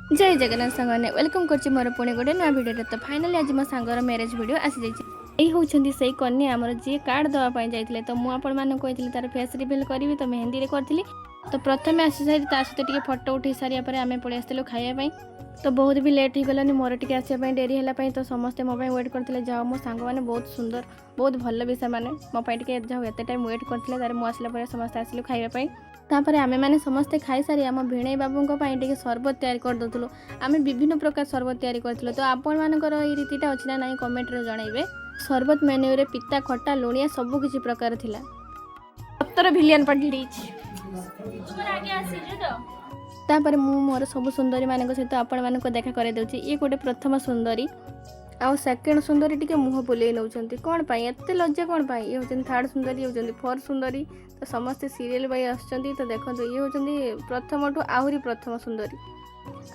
ଜୟ ଜଗନ୍ନାଥ ସାଙ୍ଗମାନେ, welcome କରୁଛି ମୋର ପୁଣି ଗୋଟେ ନୂଆ ଭିଡ଼ିଓରେ। ତ ଫାଇନାଲି ଆଜି ମୋ ସାଙ୍ଗର ମ୍ୟାରେଜ୍ ଭିଡ଼ିଓ ଆସିଯାଇଛି। ଏଇ ହେଉଛନ୍ତି ସେଇ କନ୍ୟା ଆମର, ଯିଏ କାର୍ଡ଼ ଦେବା ପାଇଁ ଯାଇଥିଲେ। ତ ମୁଁ ଆପଣମାନଙ୍କୁ କହିଥିଲି ତାର ଫେସ୍ ରିଭିଲ୍ କରିବି, ତ ମେହେନ୍ଦୀରେ କରିଥିଲି। ତ ପ୍ରଥମେ ଆସିସାରି ତା ସହିତ ଟିକେ ଫଟୋ ଉଠାଇ ସାରିବା ପରେ ଆମେ ପଳେଇ ଆସିଥିଲୁ ଖାଇବା ପାଇଁ। ତ ବହୁତ ବି ଲେଟ୍ ହେଇଗଲାନି, ମୋର ଟିକେ ଆସିବା ପାଇଁ ଡେରି ହେଲା ପାଇଁ ତ ସମସ୍ତେ ମୋ ପାଇଁ ୱେଟ୍ କରିଥିଲେ। ଯାଉ ମୋ ସାଙ୍ଗମାନେ ବହୁତ ସୁନ୍ଦର, ବହୁତ ଭଲ ବି। ସେମାନେ ମୋ ପାଇଁ ଟିକେ ଯାଉ ଏତେ ଟାଇମ୍ ୱେଟ୍ କରିଥିଲେ। ତାରେ ମୁଁ ଆସିଲା ପରେ ସମସ୍ତେ ଆସିଲୁ ଖାଇବା ପାଇଁ। ତାପରେ ଆମେମାନେ ସମସ୍ତେ ଖାଇସାରି ଆମ ଭିଣେଇ ବାବୁଙ୍କ ପାଇଁ ଟିକେ ସରବତ ତିଆରି କରିଦେଉଥିଲୁ। ଆମେ ବିଭିନ୍ନ ପ୍ରକାର ସରବତ ତିଆରି କରିଥିଲୁ। ତ ଆପଣମାନଙ୍କର ଏଇ ରୀତିଟା ଅଛି ନା ନାହିଁ, କମେଣ୍ଟରେ ଜଣାଇବେ। ସରବତ ମେନ୍ୟୁରେ ପିତା, ଖଟା, ଲୁଣିଆ ସବୁ କିଛି ପ୍ରକାର ଥିଲା। 17 ଭିଲିଆନ ପାର୍ଟି ଦେଇଛି। ତାପରେ ମୁଁ ମୋର ସବୁ ସୁନ୍ଦରୀମାନଙ୍କ ସହିତ ଆପଣମାନଙ୍କୁ ଦେଖା କରାଇଦେଉଛି। ଇଏ ଗୋଟେ ପ୍ରଥମ ସୁନ୍ଦରୀ, ଆଉ ସେକେଣ୍ଡ ସୁନ୍ଦରୀ ଟିକେ ମୁହଁ ବୁଲେଇ ନେଉଛନ୍ତି। କ'ଣ ପାଇଁ ଏତେ ଲଜ୍ଜା, କ'ଣ ପାଇଁ? ଇଏ ହେଉଛନ୍ତି ଥାର୍ଡ଼ ସୁନ୍ଦରୀ, ଇଏ ହେଉଛନ୍ତି ଫୋର୍ଥ ସୁନ୍ଦରୀ। ତ ସମସ୍ତେ ସିରିଏଲ୍ ବାଇ ଆସୁଛନ୍ତି। ତ ଦେଖନ୍ତୁ, ଇଏ ହେଉଛନ୍ତି ପ୍ରଥମଠୁ ଆହୁରି ପ୍ରଥମ ସୁନ୍ଦରୀ।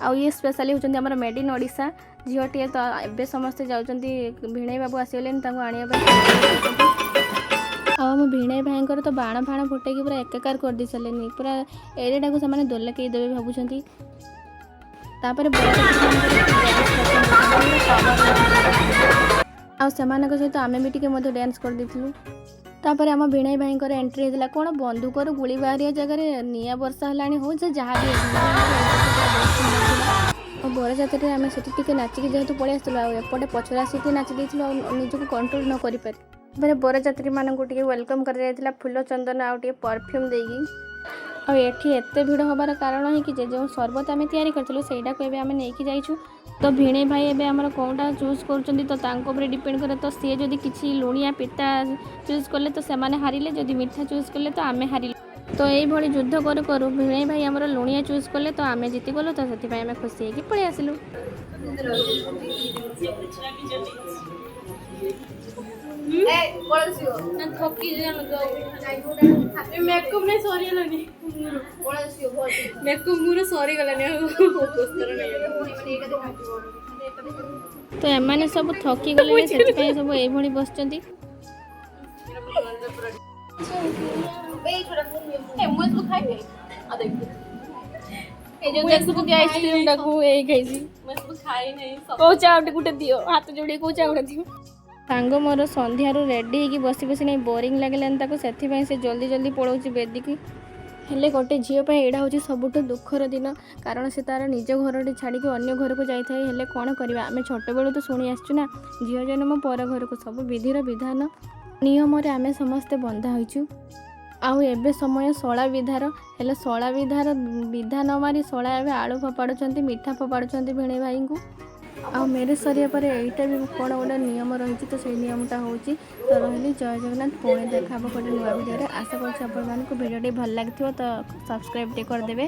ଆଉ ଇଏ ସ୍ପେଶାଲି ହେଉଛନ୍ତି ଆମର ମେଡ୍ ଇନ୍ ଓଡ଼ିଶା ଝିଅଟିଏ। ତ ଏବେ ସମସ୍ତେ ଯାଉଛନ୍ତି, ଭିଣେଇ ବାବୁ ଆସିଗଲେଣି ତାଙ୍କୁ ଆଣିବା ପାଇଁ। ଆଉ ଆମ ଭିଣେଇ ଭାଇଙ୍କର ତ ବାଣ ଫାଣ ଫୁଟେଇକି ପୁରା ଏକାକାର କରିଦେଇ ସାରିଲେନି। ପୁରା ଏରିଆଟାକୁ ସେମାନେ ଦୋଲକେଇ ଦେବେ ଭାବୁଛନ୍ତି। ତାପରେ ବରଯାତ୍ରୀମାନଙ୍କର ଡ୍ୟାନ୍ସ କରିଛନ୍ତି, ଆଉ ସେମାନଙ୍କ ସହିତ ଆମେ ବି ଟିକେ ମଧ୍ୟ ଡ୍ୟାନ୍ସ କରିଦେଇଥିଲୁ। ତାପରେ ଆମ ଭିଣେଇ ଭାଇଙ୍କର ଏଣ୍ଟ୍ରି ହେଇଥିଲା। କ'ଣ ବନ୍ଧୁକରୁ ଗୁଳି ବାହାରିବା ଜାଗାରେ ନିଆଁ ବର୍ଷା ହେଲାଣି? ହଉ, ସେ ଯାହା ବି ହେଇଛି, ଭିଣେଇ ଭାଇଙ୍କର entry ପୁରା ବହୁତ ସୁନ୍ଦର ଥିଲା। ଆଉ ବରଯାତ୍ରୀରେ ଆମେ ସେଠି ଟିକେ ନାଚିକି ଯେହେତୁ ପଳେଇ ଆସିଥିଲୁ, ଆଉ ଏପଟେ ପଛରେ ଆସିକି ନାଚି ଦେଇଥିଲୁ ଆଉ ନିଜକୁ କଣ୍ଟ୍ରୋଲ ନ କରିପାରି। ତାପରେ ବରଯାତ୍ରୀମାନଙ୍କୁ ଟିକେ welcome କରାଯାଇଥିଲା ଫୁଲ, ଚନ୍ଦନ ଆଉ ଟିକେ ପରଫ୍ୟୁମ୍ ଦେଇକି। ଆଉ ଏଠି ଏତେ ଭିଡ଼ ହେବାର କାରଣ ହିଁ କି ଯେ ଯେଉଁ ସରବତ ଆମେ ତିଆରି କରିଥିଲୁ, ସେଇଟାକୁ ଏବେ ଆମେ ନେଇକି ଯାଇଛୁ। ତ ଭିଣେଇ ଭାଇ ଏବେ ଆମର କେଉଁଟା ଚୁଜ୍ କରୁଛନ୍ତି, ତ ତାଙ୍କ ଉପରେ ଡିପେଣ୍ଡ କରେ। ତ ସିଏ ଯଦି କିଛି ଲୁଣିଆ, ପିତା ଚୁଜ୍ କଲେ ତ ସେମାନେ ହାରିଲେ, ଯଦି ମିଠା ଚୁଜ୍ କଲେ ତ ଆମେ ହାରିଲୁ। ତ ଏଇଭଳି ଯୁଦ୍ଧ କରୁ କରୁ ଭିଣେଇ ଭାଇ ଆମର ଲୁଣିଆ ଚୁଜ୍ କଲେ, ତ ଆମେ ଜିତିଗଲୁ। ତ ସେଥିପାଇଁ ଆମେ ଖୁସି ହେଇକି ପଳେଇ ଆସିଲୁ। ମେକଅପ୍ ନାଇଁ, ସରିଗଲାନି ମେକଅପ୍ ମୋର, ସରିଗଲାନି ଆଉ। ତ ଏମାନେ ସବୁ ଥକି ଗଲେଣି, ସେଥିପାଇଁ ସବୁ ଏଇଭଳି ବସିଛନ୍ତି। ମୁଁ ଏସବୁ ଖାଇନି। ଏଇ ଯୋଉ ଦେଖୁଛନ୍ତି ଆଇସ୍କ୍ରିମଟାକୁ, ଏଇ ଖାଇଛି। ମୁଁ ଏସବୁ ଖାଇନି। କହୁଛି ଆଉ ଟିକେ ଗୋଟେ ଦିଅ, ହାତ ଯୋଡ଼ିକି କହୁଛି ଆଉ ଗୋଟେ ଦିଅ। ସାଙ୍ଗ ମୋର ସନ୍ଧ୍ୟାରୁ ରେଡ଼ି ହେଇକି ବସି ବସି ନାଇଁ ବୋରିଂ ଲାଗିଲାନି ତାକୁ, ସେଥିପାଇଁ ସେ ଜଲ୍ଦି ଜଲ୍ଦି ପଳାଉଛି ବେଦିକି। ହେଲେ ଗୋଟେ ଝିଅ ପାଇଁ ଏଇଟା ହେଉଛି ସବୁଠୁ ଦୁଃଖର ଦିନ, କାରଣ ସେ ତା'ର ନିଜ ଘରଟି ଛାଡ଼ିକି ଅନ୍ୟ ଘରକୁ ଯାଇଥାଏ। ହେଲେ କ'ଣ କରିବା, ଆମେ ଛୋଟବେଳୁ ତ ଶୁଣି ଆସିଛୁ ନା, ଝିଅ ଜନ୍ମ ପର ଘରକୁ। ସବୁ ବିଧିର ବିଧାନ ନିୟମରେ ଆମେ ସମସ୍ତେ ବନ୍ଧା ହୋଇଛୁ। ଆଉ ଏବେ ସମୟ ଶଳା ବିଧାର। ହେଲେ ଶଳା ବିଧାର ବିଧା ନ ମାରି ଶଳା ଏବେ ଆଳୁ ଫୋପାଡ଼ୁଛନ୍ତି, ମିଠା ଫୋପାଡ଼ୁଛନ୍ତି ଭିଣେଇ ଭାଇଙ୍କୁ। ଆଉ ମ୍ୟାରେଜ୍ ସରିବା ପରେ ଏଇଟା ବି କ'ଣ ଗୋଟେ ନିୟମ ରହିଛି, ତ ସେଇ ନିୟମଟା ହେଉଛି। ତ ରହିଲି, ଜୟ ଜଗନ୍ନାଥ। ପୁଣି ଦେଖା ହେବ ଗୋଟେ ନୂଆ ଭିଡ଼ିଓରେ। ଆଶା କରୁଛି ଆପଣମାନଙ୍କୁ ଭିଡ଼ିଓଟି ଭଲ ଲାଗିଥିବ, ତ ସବସ୍କ୍ରାଇବ୍ ଟିକେ କରିଦେବେ।